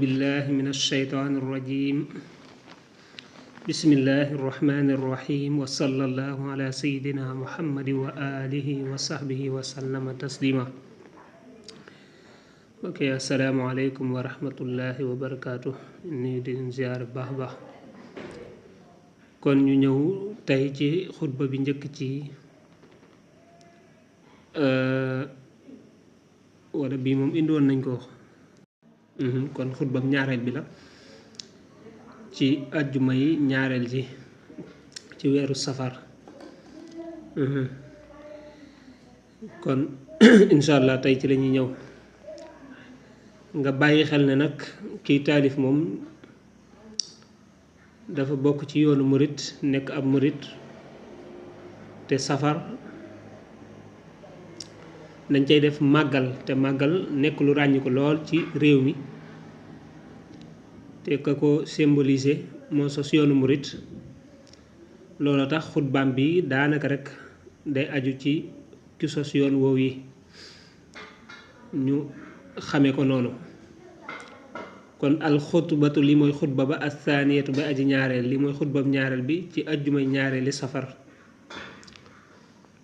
بالله من الشيطان الرجيم بسم الله الرحمن الرحيم وصلى الله على سيدنا محمد وآله وصحبه وسلم تسليما. ok asalaamaaleykum wa rahmatullahi wa barakaatu ni di ziar baax baax kon ñu ñëw tey ci xutba bi njëkk ci wala bii moom indiwoon nañ ko kon xutba ñaareel bi la ci àjjuma yi ñaareel ji ci weeru safar kon incha allah tey ci lañuy ñëw nga bàyyi xel ne nag kiy taalif moom dafa bokk ci yoonu murit nekk ab murit te safar dañ cay def màggal te màggal nekk lu ràññi ko lool ci réew mi te ka ko symboliser moo sos yoonu murit loolu tax xutbaam bi daanaka rek day aju ci ki sos yoon woow yi ñu xame ko noonu kon alxutbatu li mooy xutba ba athaniyatu ba aji ñaareel li mooy xutbam ñaareel bi ci ajjumay ñaareeli safar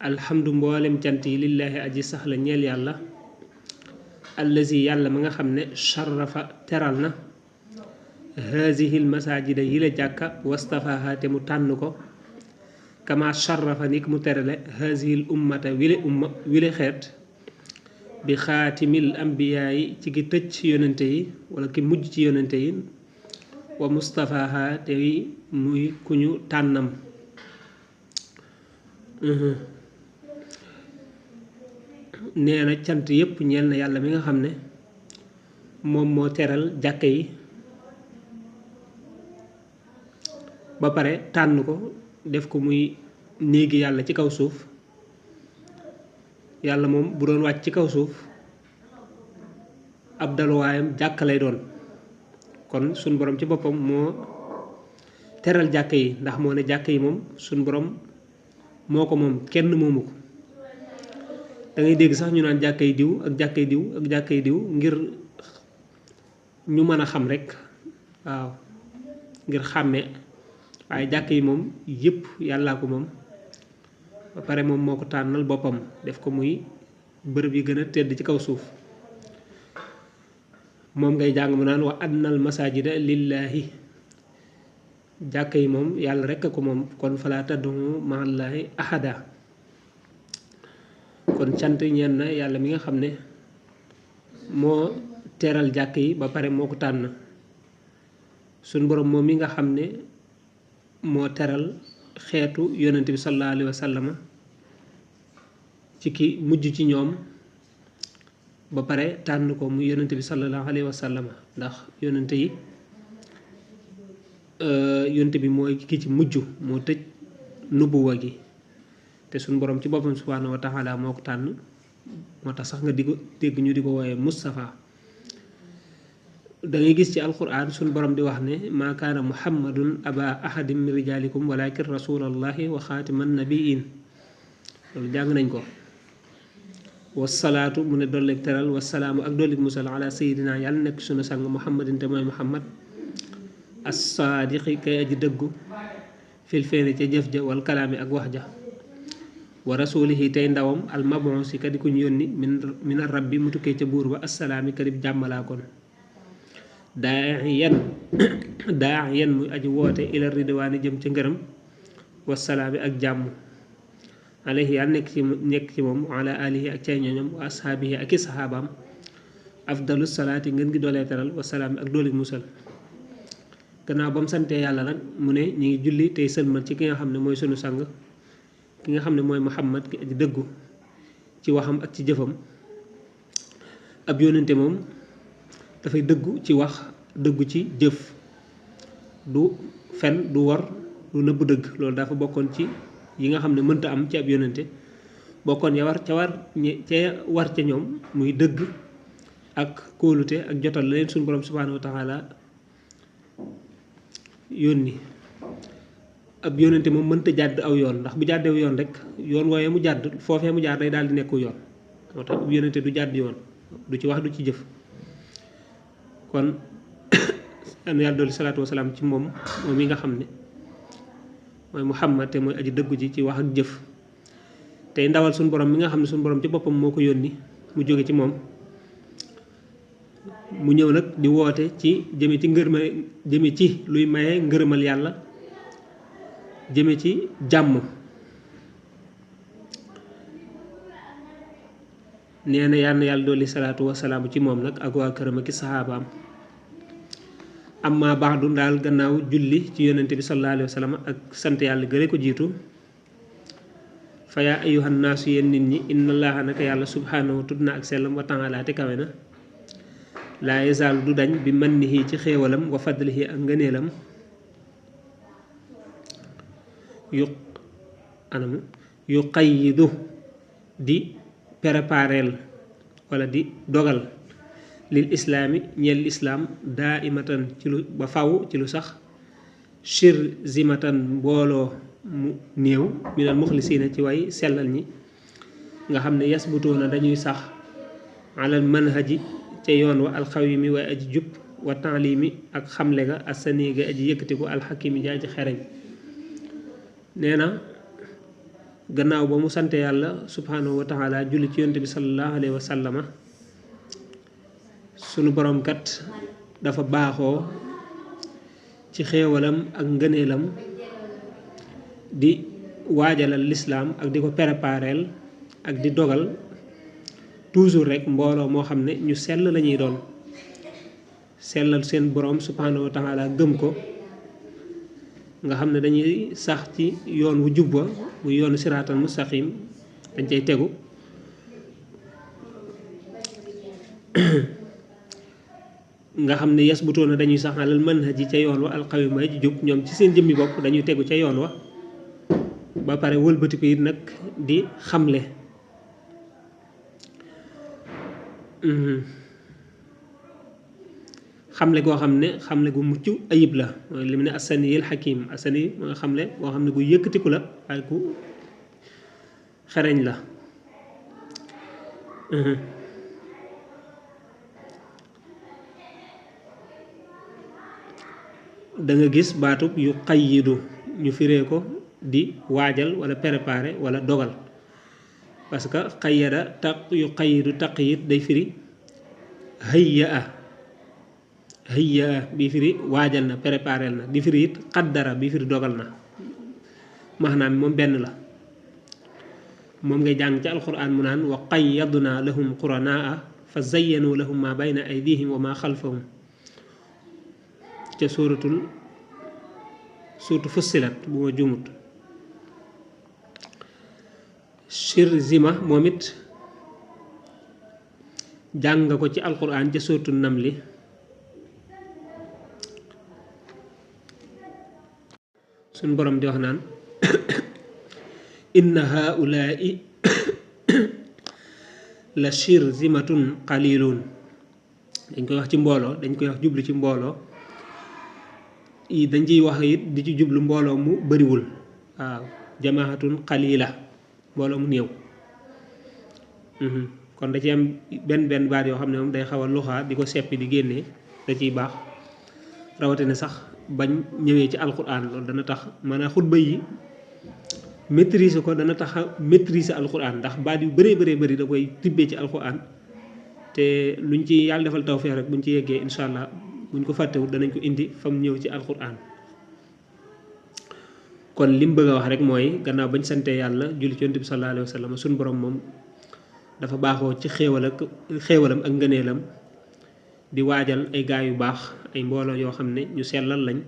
alhamdu mboolem cant yi lillaahi aji sax la ñeel yàlla allazi yàlla ma nga xam ne sharafa teral na haazihil masaajida yi la jàkka wastafaha te mu tànn ko kama sharafa ni mu terale haazihil ummata wile xeet bi xaatimil ambiyaa yi ci ki tëj ci yonente yi wala ki mujj ci yonente yi wa mustafaha te muy ku ñu tànnam nee na cant yépp ñeel na yàlla mi nga xam ne moom moo teral jàkka yi ba pare tànn ko def ko muy néegi yàlla ci kaw suuf yàlla moom bu doon wàcc ci kaw suuf ab daluwaayam jàkka lay doon kon suñ borom ci boppam moo teral jàkka yi ndax moo ne jàkka yi moom suñ borom moo ko moom kenn moomu ko da ngay dégg sax ñu naan jàkkay diw ak jàkkay diw ak jàkkay diw ngir ñu mën a xam rek waaw ngir xàmme waaye jàkk yi moom yépp yàllaa ko moom ba pare moom moo ko tànnal boppam def ko muy bërëb yi gën a tedd ci kaw suuf moom ngay jàng mu naan wa annal masajida lillaahi jàkk yi moom yàlla rekk a ko moom kon falaa tad'u ma'allaahi ahada kon cant ñeen na yàlla mi nga xam ne moo teral jàkk yi ba pare moo ko tànn suñ boroom moom mi nga xam ne moo teral xeetu yonent bi sallallahu alayhi wa sallam ci ki mujj ci ñoom ba pare tànn ko mu yonent bi sallallahu alayhi wa sallam ndax yonent yi yonent bi mooy ki ci mujj moo tëj nubuwa gi te suñ borom ci boppam subhaanahu wa taala moo ko tànn moo tax sax nga di ko dégg ñu di ko wooyee Mustafa da ngay gis ci alquran suñ borom di wax ne maa kaana muhammadun aba ahadin min rijalikum walakin rasulallahi wa xaatiman nabiin loolu jàng nañ ko wasalaatu mu ne dolleeg teral wasalaamu ak dolleeg musal ala sayidina yàlla nekk sunu sang muhammadin te mooy muhammad as-saadiqi kay aji dëggu fil feene ca jëf ja wal kalaami ak wax ja wa rasulihi tey ndawam al mabuusi ka di kuñ yónni min rabbi mu tukkee ca buur ba assalaami kadib jàmmalaa kon daa'iyan muy aji woote ila ridwaani jëm ca ngërëm wasalaami ak jàmm alayhi yàlla nekk ci moom ala alihi ak cay ñoñom wa ashaabihi ak i saxaabaam afdalu salaati ngeen gi doolee teral wasalaami ak dooli musal gannaaw ba mu santee yàlla nag mu ne ñi ngi julli tey sëlmal ci ki nga xam ne mooy sunu sang ki nga xam ne mooy Muhammad ki aji dëggu ci waxam ak ci jëfam ab yónnente moom dafay dëggu ci wax dëggu ci jëf du fen du wor du nëbb dëgg loolu dafa bokkoon ci yi nga xam ne mënta am ci ab yónnente bokkoon ya war ca ñoom muy dëgg ak kóolute ak jotal la leen suñu borom subhaanahu wa taala yónni ab yónnente moom mënta jàdd aw yoon ndax bu jàddew yoon rek yoon wooyee mu jàdd foofee mu jaar day daal di nekku yoon moo tax ab yónnente du jàdd yoon du ci wax du ci jëf kon yal na yàlla dolli salaatu wasalaam ci moom moom mi nga xam ne mooy Muhammad te mooy aji dëggu ji ci wax ak jëf tey ndawal suñu borom mi nga xam ne suñu borom ci boppam moo ko yónni mu jóge ci moom mu ñëw nag di woote ci jëme ci jëme ci luy maye ngërëmal yàlla jëme ci jàmm nee na yal na yàlla dolli salaatu wasalaam ci moom nag ak waa këram ak i saxaabaam amma ba'du daal gannaaw julli ci yonente bi sallallahu alayhi wa sallam ak sant yàlla gële ko jiitu fa yaa ayyuhan naasu yéen nit ñi inna allaha naka yàlla subhanahu tudd na ak sellam wa ta'ala te kawe na laa yazaalu du dañ bi mannihi ci xéewalam wa fadlihi ak ngëneelam yu qayyidu di prépareel wala di dogal lil islaami ñeel islaam daa imatan ci lu ba faw ci lu sax shir zimatan mbooloo mu néew minal muxlisiina ci way sellal ñi nga xam ne yasbutuuna dañuy sax alal manhaji ca yoon wa alxawimi way aji jub wa taalimi ak xamle ga asanii ga aji yëkkatiku alxakimi ja aji xereñ nee na gannaaw ba mu sante yàlla subhanahu wa taala julli ci yonte bi sallallahu alayhi wa sallama sunu borom kat dafa baaxoo ci xéewalam ak ngëneelam di waajalal lislaam ak di ko prépareel ak di dogal toujours rek mbooloo moo xam ne ñu sell lañuy doon sellal seen borom subhanahu wa taala gëm ko nga xam ne dañuy sax ci yoon wu jub wa muy yoonu siraatal mustaqim dañ cay tegu nga xam ne yasbutuuna dañuy sax alal manhaji ca yoon wa alqawim ji jub ñoom ci seen jëmmi bopp dañuy tegu ca yoon wa ba pare wëlbati ko it nag di xamle xamle goo xam ne xamle gu mucc ayib la mooy li mu ne asani yil xakim asani mooy xamle goo xam ne gu yëkkatiku la waaye ku xereñ la da nga gis baatub yu qayyidu ñu firee ko di waajal wala préparer wala dogal parce que qayyada taq yu qayyidu taqyid day firi hayya bi firi waajal na préparer na di firi it qaddara bi firi dogal na maanaam moom benn la moom ngay jàng ci alquran mu naan wa qayyadna lahum quranaa fa zayyanu lahum ma bayna aydihim wa ma xalfahum ca suuratu Fussilat bu ma jumut Shirzima moom it jàng nga ko ci alquran ca suuratu Namli suñ borom di wax naan inna haulaai la shirzimatun qalilun dañ koy wax ci mbooloo dañ koy wax jublu ci mbooloo dañ ciy wax it di ci jublu mbooloo mu bariwul waaw jamaahatun qalila mbooloo mu néew kon da ci am benn baat yoo xam ne moom day xaw a luxaa di ko seppi di génnee da ciy baax rawatina sax bañ ñëwee ci alquran loolu dana tax maanaam xutba yi maîtriser ko dana tax a maîtriser alquran ndax baat yu bëree bëri da koy tibbee ci alquran te luñ ci yàlla defal tawfeex rek buñ ci yeggee incha allah buñ ko fàttewut danañ ko indi fam ñëw ci alquran kon lim bëgg a wax rek mooy gannaaw bañ sante yàlla julli ci yonent bi sallallahu alayhi wa sallam suñu borom moom dafa baaxoo ci xéewalam ak ngëneelam di waajal ay gaa yu baax ay mbooloo yoo xam ne ñu sellal lañ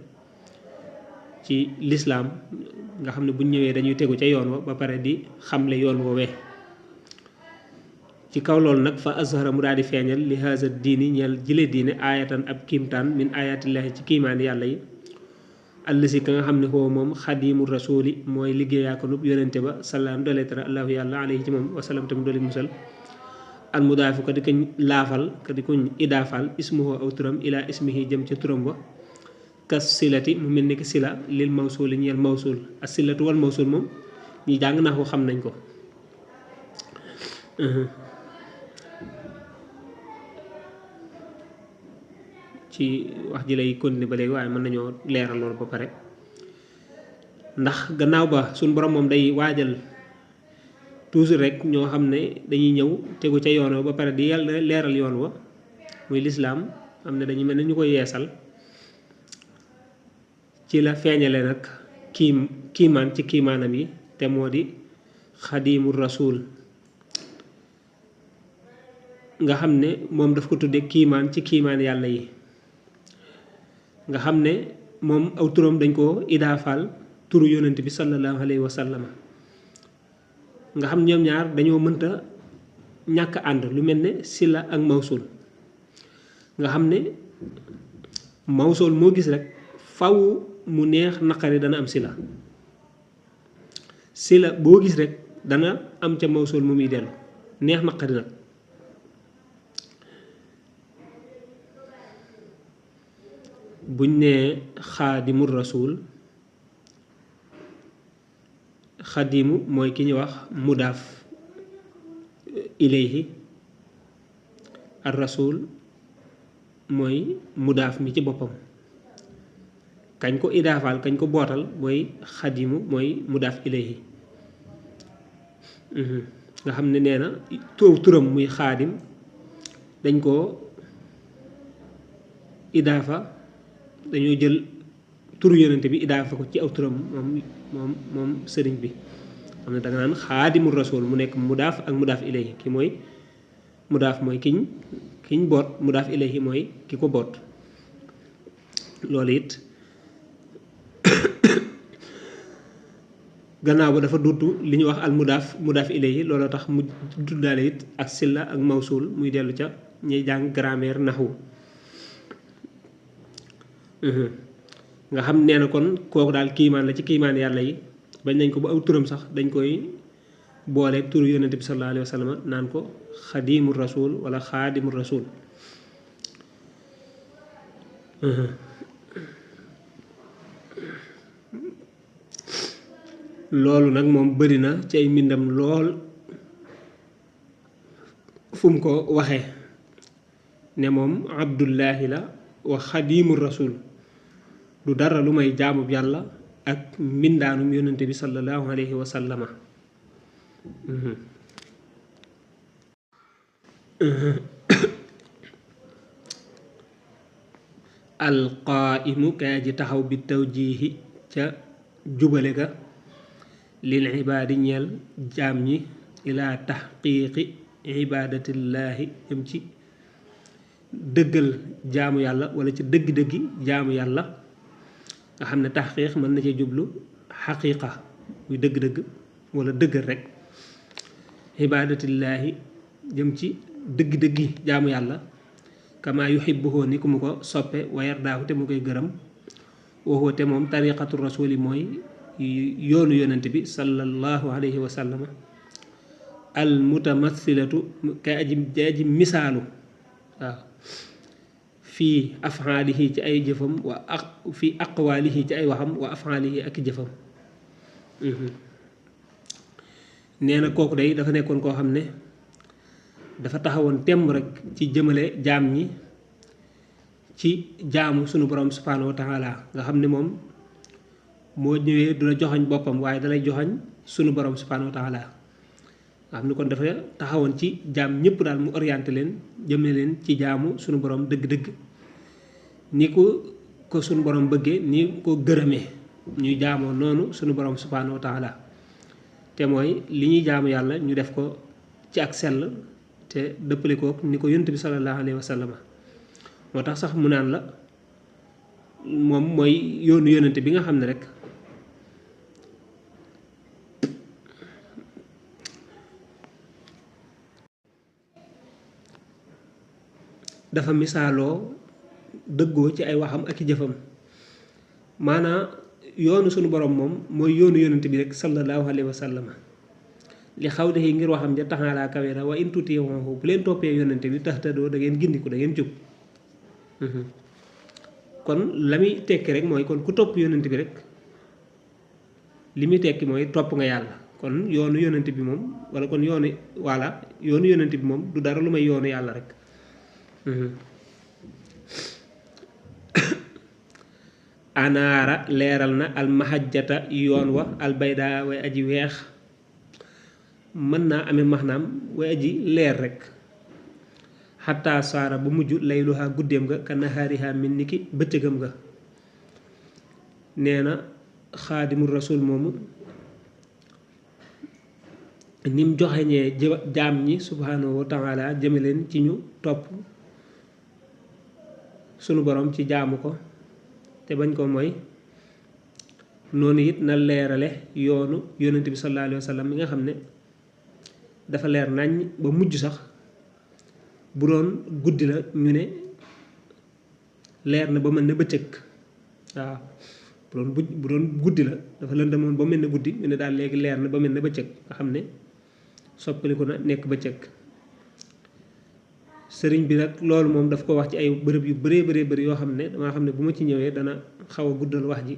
ci lislaam nga xam ne buñ ñëwee dañuy tegu ca yoon wa ba pare di xamle yoon woowee ci kaw loolu nag fa azhara mu daal di feeñal li haza diini ñeel jile diine aayatan ab kiimtaan min aayatillahi ci kiimaani yàlla yi allasi ka nga xam ne foofu moom xadimu rasuli mooy liggéeyaakonub yonente ba salaam doole tara allahu yàlla alayhi ci moom wasalam tamit doole musal al mudaafu ko di ko laafal ko di ko idaafal ismuhu aw turam ila ismihi jëm ca turam ba kas silati mu mel ni ki sila lil mawsuli ñeel mawsul as silatu wal mawsul moom ñi jàng naa ko xam nañ ko ci wax ji lay continuer ba léegi waaye mën nañoo leeral loolu ba pare ndax gannaaw ba suñ borom moom day waajal toujours rek ñoo xam ne dañuy ñëw tegu ca yoon wa ba pare di leeral yoon wa muy lislaam xam ne dañuy mel ne ñu koy yeesal ci la feeñale nag kiimaan ci kiimaanam yi te moo di xadimu rasul nga xam ne moom daf ko tudde kiimaan ci kiimaan yàlla yi nga xam ne moom aw turam dañ ko idaafaal turu yonent bi sallallahu alayhi wa sallam nga xam ñoom ñaar dañoo mënta ñàkk ànd lu mel ne sila ak mawsul nga xam ne mawsul moo gis rek faw mu neex naqari dana am sila boo gis rek dana am ca mawsul mu muy dellu neex naqari nag buñ nee xaadimul rasul xadimu mooy ki ñuy wax mudaaf ilayhi ar rasul mooy mudaaf mi ci boppam kañ ko idaafaal kañ ko bootal mooy xadimu mooy mudaaf ilayhi nga xam ne nee na turam muy xaadim dañ ko idaafa dañoo jël turu yonente bi idaafa ko ci aw turam moom sëriñ bi xam ne danga naan xaadimul rasul mu nekk mudaaf ak mudaaf ilayhi ki mooy mudaaf mooy kiñ boot mudaaf ilayhi mooy ki ko boot loolu it gannaaw ba dafa duutu li ñuy wax al mudaaf ilayhi looloo tax mu tuddaale it ak silla ak mawsul muy dellu ca ñuy jàng grammaire naxwu nga xam nee na kon kooku daal kiimaan la ci kiimaan yàlla yi bañ nañ ko ba aw turam sax dañ koy booleeg turu yonente bi sallallahu alayhi wa sallam naan ko xadimu rasul wala xaadimu rasul loolu nag moom bari na ci ay mbindam lool fu mu ko waxee ne moom abdullahi la wa xadimu rasul du dara lu may jaamub yàlla ak mbindaanum yonente bi sallallahu alayhi wa sallama alqaa'imu kaa ji taxaw bi tawjiihi ca jubale ga lil ibaadi ñeel jaam ñi ilaa taxqiiqi ibaadatillaahi jëm ci dëggal jaamu yàlla wala ci dëgg-dëggi jaamu yàlla nga xam ne taxqiiq mën na cee jublu xaqiiqa muy dëgg-dëgg wala dëggal rek ibaadatillaahi jëm ci dëgg-dëggi jaamu yàlla kama yuhibbuhu ni ku mu ko soppe wa yardaahu te mu koy gërëm waxoo te moom tariqatu rasuli mooy yoonu yonent bi sallallahu alayhi wa sallam al mutamassilatu kay aji misaalu waaw fii af'aalihi ci ay jëfam fii aqwaalihi ci ay waxam wa af'aalihi ak jëfam nee na kooku day dafa nekkoon koo xam ne dafa taxawoon temm rek ci jëmale jaam ñi ci jaamu sunu borom subhaanahu wa taala nga xam ne moom moo ñëwee du la joxañ boppam waaye dalay joxañ sunu borom subhaanahu wa taala nga xam ne kon dafa taxawoon ci jaam ñëpp daal mu orienté leen jëmale leen ci jaamu sunu borom dëgg-dëgg ni ko sunu borom bëggee ni ko gërëmee ñuy jaamoo noonu sunu borom subhaanahu wa taala te mooy li ñuy jaamu yàlla ñu def ko ci ak sell te dëppale kook ni ko yonent bi sallallahu alayhi wa sallam moo tax sax mu naan la moom mooy yoonu yonent bi nga xam ne rek dafa misaaloo dëggoo ci ay waxam ak i jëfam maanaa yoonu sunu borom moom mooy yoonu yonent bi rek sallallahu alayhi wa sallam li xaw de ngir waxam ja taxaalaa kawe na wa in tutii'uuhu bu leen toppee yonent bi tahtadoo da ngeen gindiku da ngeen jub kon la muy tekki rek mooy kon ku topp yonent bi rek li muy tekki mooy topp nga yàlla kon yoonu yonent bi moom wala kon yoonu yonent bi moom du dara lu may yoonu yàlla rek anaara leeral na almahajjata yoon wa albayda way aji weex mën naa amee maxnaam way aji leer rek xataa saara bu mujj layluha guddeem nga ka nahaariha min niki bëccëgam nga nee na xaadimul rasul moomu nim joxeñee jaam ñi subhanahu wa taala jëme leen ci ñu topp sunu borom ci jaamu ko te bañ ko mooy noonu it na leerale yoonu yonent bi sallallahu alayhi wa sallam mi nga xam ne dafa leer naññ ba mujj sax bu doon guddi la ñu ne leer na ba mel ne bëccëg waaw bu doon guddi la dafa lëndëmoon ba mel ne guddi ñu ne daal léegi leer na ba mel ne bëccëg nga xam ne soppaliku na nekk bëccëg sëriñ bi nag loolu moom daf ko wax ci ay bërëb yu bëree bëri yoo xam ne damaa xam ne bu ma ci ñëwee dana xaw a guddal wax ji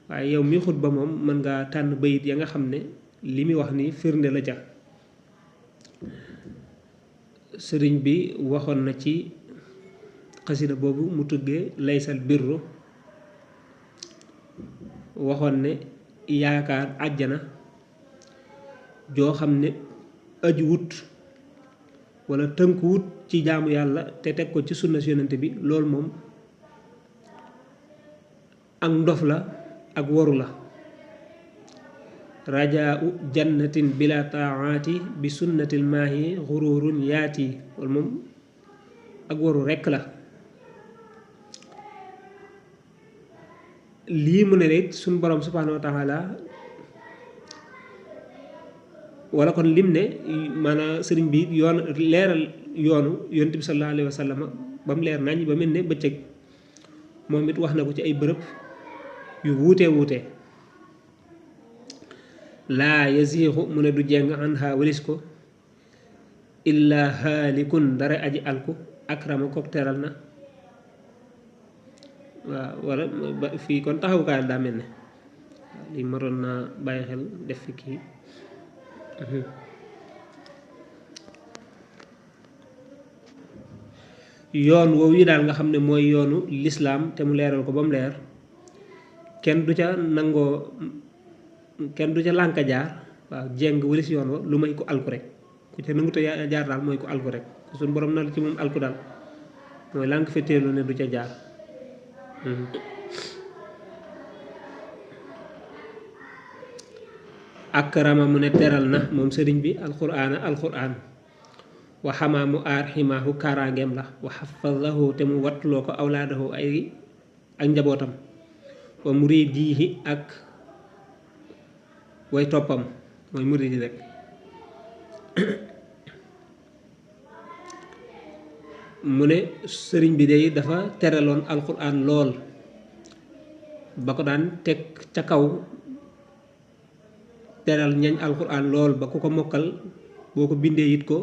waaye yow mi xutba moom mën ngaa tànn bayit ya nga xam ne li muy wax ni firnde la ca sëriñ bi waxoon na ci xasida boobu mu tuddee laysal birru waxoon ne yaakaar àjjana joo xam ne aju wut wala tënku wut ci jaamu yàlla te teg ko ci sunna si yonent bi loolu moom ak ndof la ak waru la rajaau jannatin bila taati bi sunnatil maahi xururun yaati loolu moom ak waru rekk la lii mu ne rek suñ borom subhanahu wa taala wala kon lim ne maanaam sëriñ bi yoon leeral yoonu yonent bi sallallahu alayhi wa sallam ba mu leer nañ ba mel ne bëccëg moom it wax na ko ci ay bërëb yu wuute laa yasiixu mu ne du jeng an ha walis ko illa haalikun dara aji alku akrama kook teral na waaw wala fii kon taxawukaay daa mel ne lii maroon naa bàyyi xel def fi kii yoon woowu yi daal nga xam ne mooy yoonu lislaam te mu leeral ko ba mu leer kenn du ca nangoo kenn du ca lànka jaar waaw jeng walis yoon wa lu may ko alku rek ku ca nangu te jaar daal mooy ko alku rek suñ borom na ci moom alku daal mooy lànk fetteelu ne du ca jaar akrama mu ne teral na moom sëriñ bi alquraan wa xamaa mu aar ximaahu kaaraangeem la wa xafazahu te mu wattuloo ko awlaadahu ay ak njabootam wa muridihi ak way toppam mooy muridi rek mu ne sëriñ bi day dafa teraloon alquraan lool ba ko daan teg ca kaw teral ñañ alquraan lool ba ku ko mokkal boo ko bindee it ko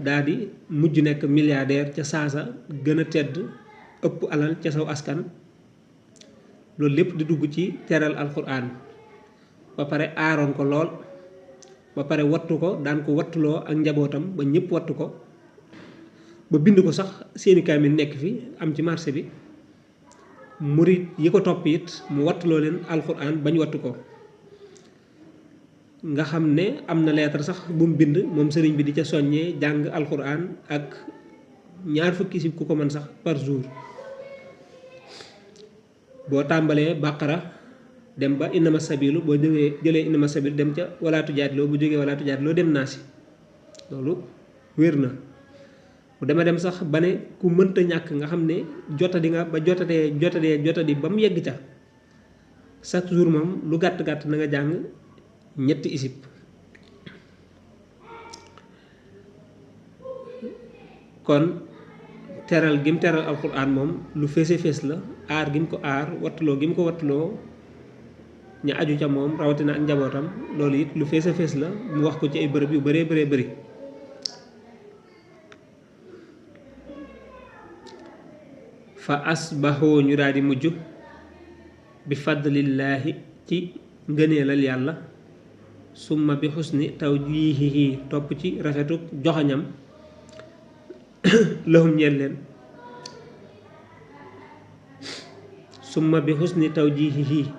daa di mujj nekk milliardaire ca saasa gën a tedd ëpp alal ca saw askan loolu lépp di dugg ci teral alquraan ba pare aaroon ko lool ba pare wattu ko daan ko wattuloo ak njabootam ba ñëpp wattu ko ba bind ko sax seeni kaamil nekk fi am ci marché bi murit yi ko topp it mu wattuloo leen alquraan bañ wattu ko nga xam ne am na lettre sax bu mu bind moom sëriñ bi di ca soññee jàng alxuraan ak 20 isib ku ko mën sax par jour boo tàmbalee bàqara dem ba innama sabilu boo jëlee innama sabilu dem ca wala tujaadiloo bu jógee wala tujaadiloo dem naa si loolu wér na bu dema dem sax ba ne ku mënta ñàkk nga xam ne jotadi nga ba jotadi ba mu yegg ca chaque jour moom lu gàtt na nga jàng 3 isib kon teral gim teral alquran moom lu feese fees la aar gim ko aar wattuloo gim ko wattuloo ña aju ca moom rawatina ak njabootam loolu it lu feese fees la mu wax ko ci ay bërëb yu bëree bëri fa asbaxoo ñu daal di mujj bi fadlillaahi ci ngëneelal yàlla summa bi xusni tawjiihihi topp ci rafetuk joxañam lahum ñeel leen summa bi husni tawjihihi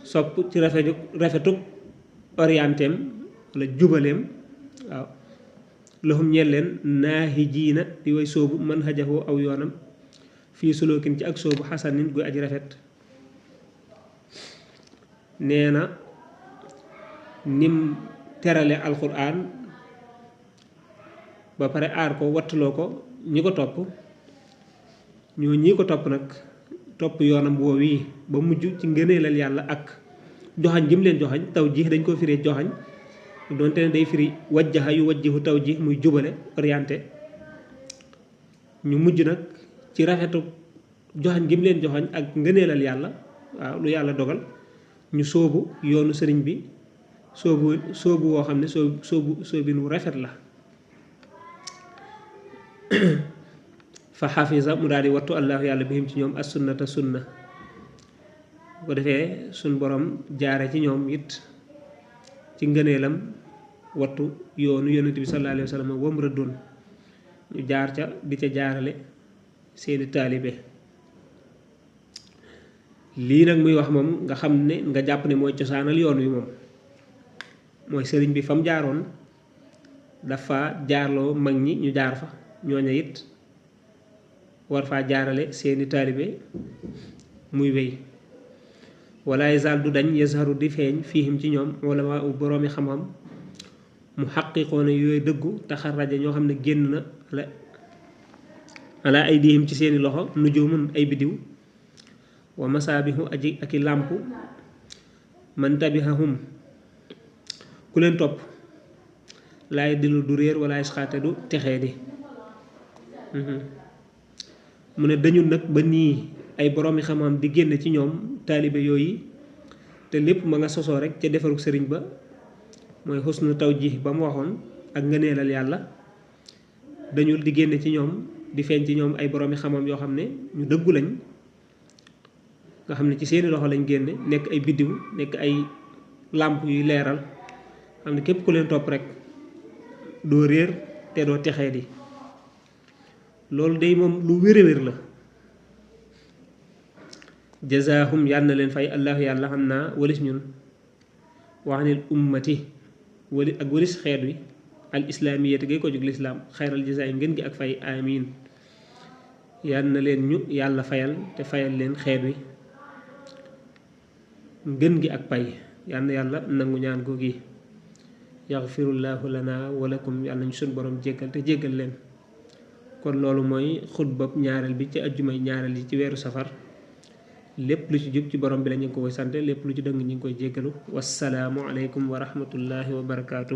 sopp ci rafetuk orientéem wala jubaleem waaw lahum ñeel leen naahijiina di way soobu man hajahu aw yoonam fii sulookin ci ak soobu xasanin guy aji rafet nee na nim terale alquran ba pare aar ko wattuloo ko ñi ko topp ñoo ñi ko topp nag topp yoonam woowi ba mujj ci ngëneelal yàlla ak joxañ gi mu leen joxañ taw ji dañ ko firee joxañ doonte ne day firi wajjaha yu wajjihu taw ji muy jubale orienté ñu mujj nag ci rafetu joxañ gi mu leen joxañ ak ngëneelal yàlla waaw lu yàlla dogal ñu soobu yoonu sëriñ bi soobu woo xam ne soobin wu rafet la fa xafisa mu daal di wattu allahu yàlla bihim ci ñoom as sunnata sunna bu ko defee suñ borom jaare ci ñoom it ci ngëneelam wattu yoonu yonent bi sallallahu alayhi wa sallam wam rëddoon ñu jaar ca di ca jaarale seeni taalibe lii nag muy wax moom nga xam ne nga jàpp ne mooy cosaanal yoon wi moom mooy sëriñ bi fa mu jaaroon dafa jaarloo mag ñi ñu jaar fa ñooña it war faa jaarale seeni taalibe muy wéy wala yazal du dañ yazharu di feeñ fiihim ci ñoom ulama u boroomi xam-xam mu xaqiqoona yooyu dëggu taxaraja ñoo xam ne génn na ala aydihim ci seeni loxo nujumun ay bidiw wa masaabihu aji ak i làmp man tabihahum ku leen topp laay dilu du réer wala isxaate du texee di mu ne dañu nag ba nii ay boroomi xam-xam di génn ci ñoom taalibe yooyu te lépp ma nga sosoo rek ca defarug sëriñ ba mooy xusnu tawjih ba mu waxoon ak ngëneelal yàlla dañu di génn ci ñoom di feeñ ci ñoom ay boroomi xam-xam yoo xam ne ñu dëggu lañ nga xam ne ci seeni loxo lañ génne nekk ay biddiw nekk ay làmp yuy leeral xam ne képp ku leen topp rek doo réer te doo texee di loolu day moom lu wér-wér la jazaahum yàlla na leen fay allahu yàlla xam naa walis ñun waxanil ummati wali ak walis xeet wi al islaamiyati gay ko jóg lislaam xayral jazaay ngeen gi ak fay amin yàlla na leen ñu yàlla fayal te fayal leen xeet wi ngën gi ak pay yàlla na yàlla nangu ñaan ko gi yaxfirullahu lana walakum yàlla ñu sun borom jéggal te jéggal leen kon loolu mooy xutbab ñaareel bi ci ajjumay ñaareel yi ci weeru safar lépp lu ci jub ci borom bi la ñu ngi ko koy sant lépp lu ci dëng ñu ngi koy jéggalu wassalaamu aleykum wa rahmatullahi wa barakaatu